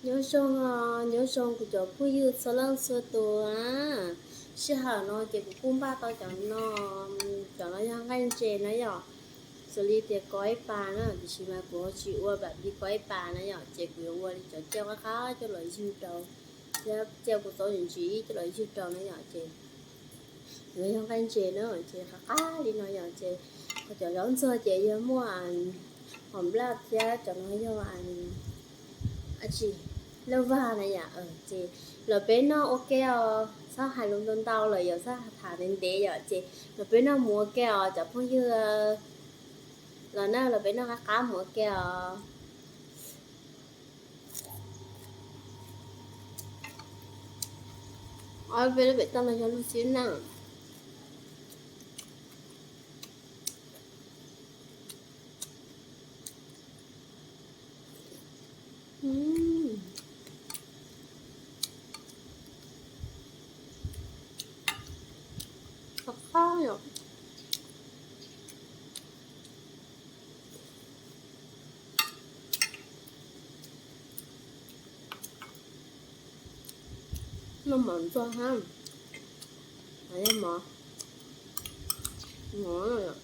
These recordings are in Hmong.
Nyob zoo, nyob zoo kuv cov phooj ywg txhua leej txhua tus. Sij hawm no ces kuv kuj npaj tau cov no, cov no yog nqaij ntses na yom. Xws li tias koj ib pas na, tiam sis mas kuv tsis ua pam li koj ib pas na yom, ces kuv yuav ua li cov caj qab qab coj los ywg rau, thiab caj kuv txob ntsim ntsim coj los ywg rau na yom, ces no yog nqaij ntses na, ces qab qab li no yom, ces cov zaub ntxuag ces yog muaj hom nplaj thiab cov no yog tsis, lauj vag na yom, ces los peb noj ua ke os, txhob hais lus ntau ntau los yog txhob tham ntev ntev yom, ces los peb noj mus ua ke os cov phooj ywg, los na los peb noj qab qab mus ua ke os. Ob peb lub pem toj no yog lub xib naj. Qab qab yom. Noj mov ntxuag hab, yog mov, mov.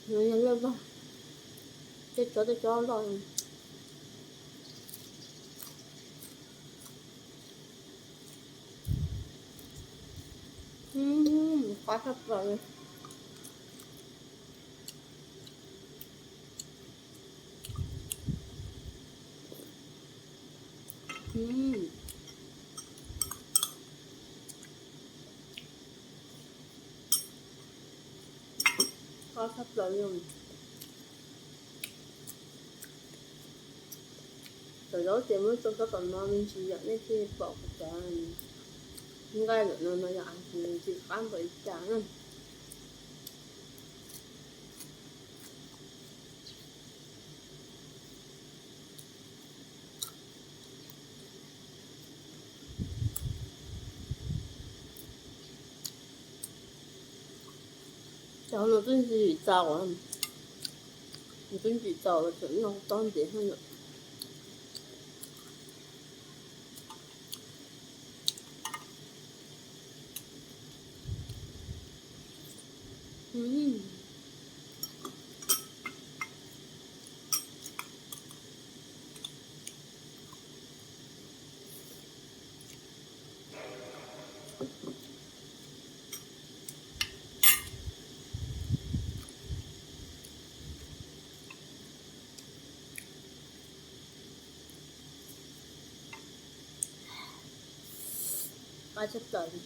No yog laj vaj, tej tsob tej tsob loj. Qab tshaj plaws li. Qab tshaj plaws li. Cov zaub ces muab tso rau tom no me ntsis yom, nej thiaj pom kuv cov nqaij ntawm no no yom, nws tsis qab npaum li cas na. Cov no twb ntsim txaus, nws twb ntsim txaus los tseem noj tob ntev heev lawm. Qab tshaj plaws.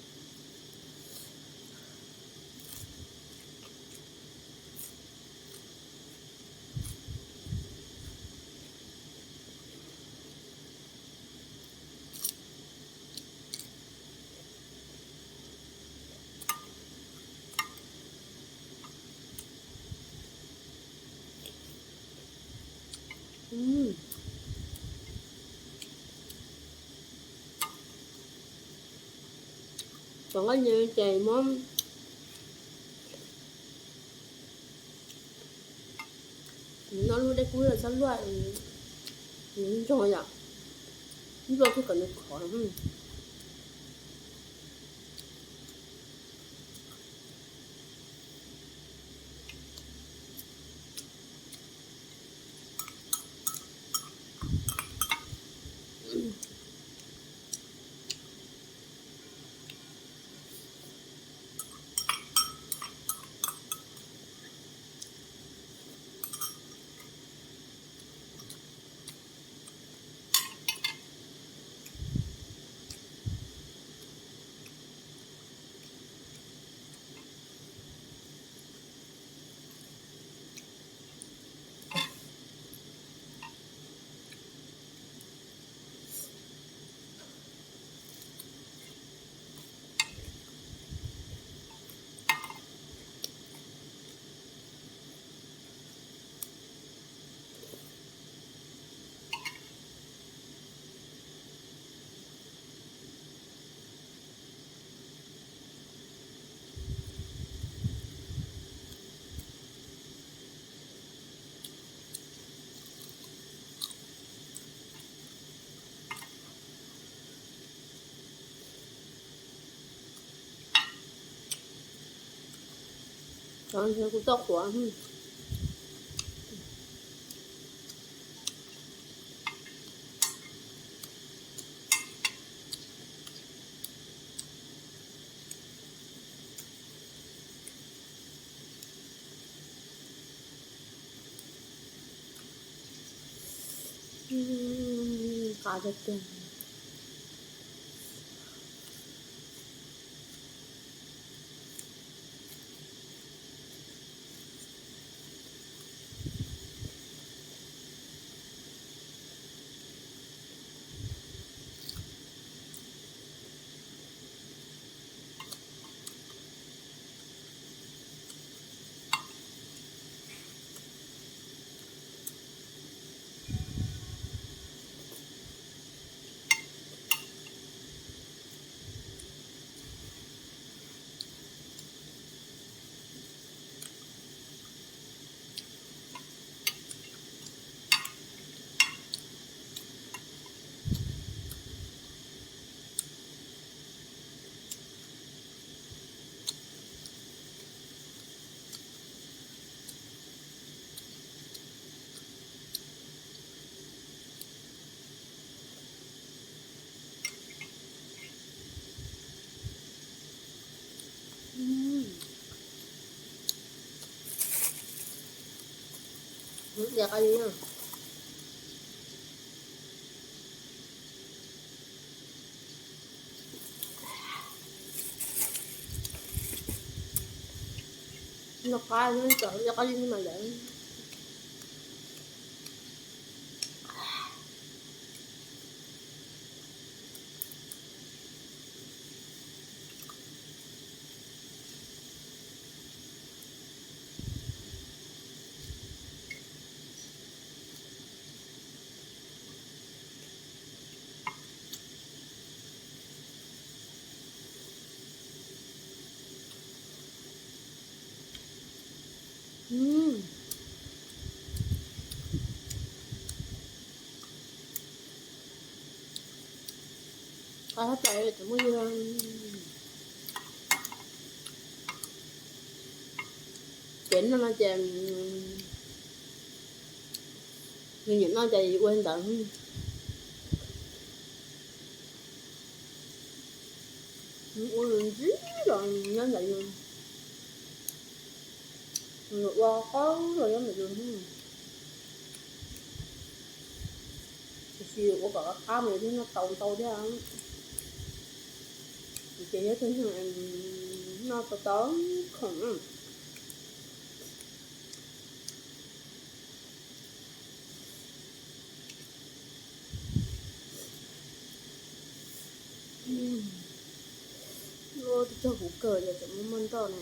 Cov nqaij nce ces muab noj lub dej kub los txhob luaj, nws ntsoog yom, luaj thiaj kom nws khov. Kuv tau qhuav. Qab tiag tiag. Diav qab zib na. Noj qab, noj qab zib mas lawm. Qab hlab tais tseem muaj yog kev noj no ces nws nyiam noj ces ua li ntawd. Ua ntxiv los nyob ntawm yus, ua qaub los nyob ntawm yus. Tiam sis ua kom qab qab mas yus thiaj noj tau ntau thiab. Ces yog tus neeg noj tau tau khoom. Ua tib tug kuv kawg ces tseem muaj muaj nroj na.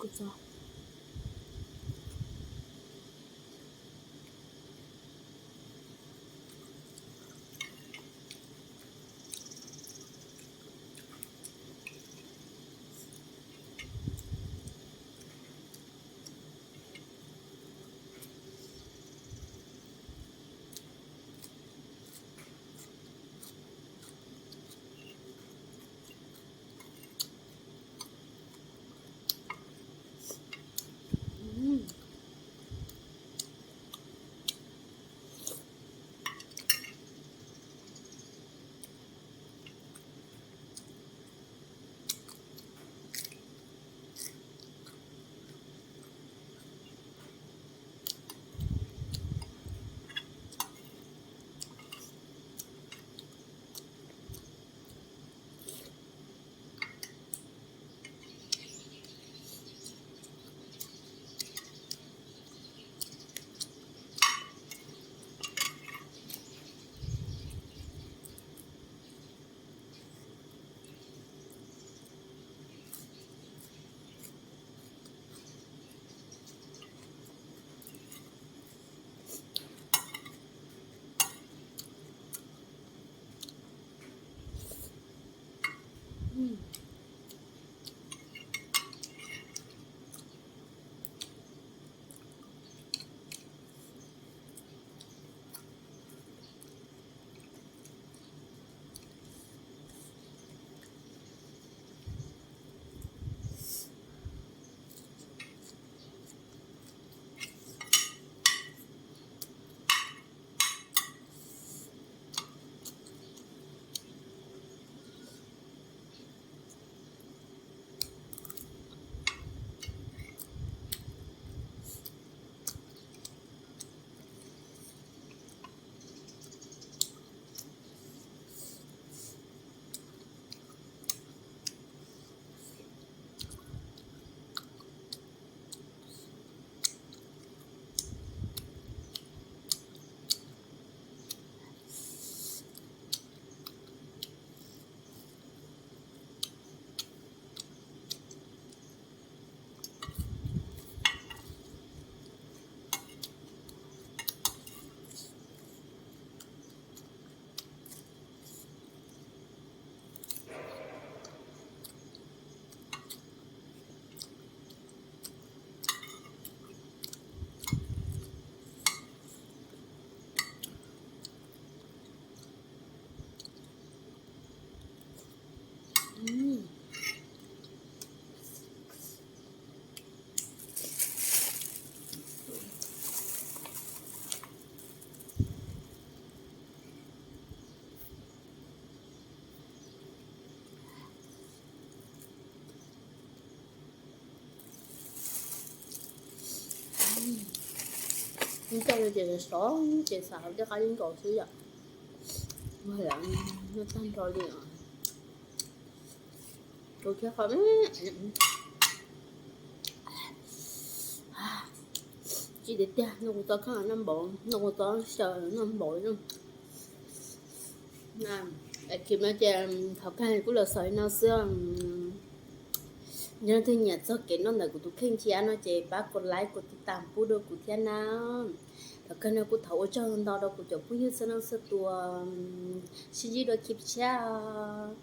Kuv txog. Neb coj no ces sov ces xav hauv tej qab nkaus xwb yom. Noj tag nrho li os. Tus thiab qhov tsis tiag tiag, noj kuv txob kheej noj npaum, noj kuv txob xyaw noj npaum li. Kim no ces thaum kawg kuv los xaus li no xwb. Yog leej twg nyiam txog kev noj ntawm kuv tus kheej thiab no ces pab kov like kov tiv tam pub rau kuv thiab na. Thaum kawg no kuv thov ua tsaug ntau rau kuv cov phooj ywg txhua leej txhua tus, sib ntsib dua Kim tshiab os.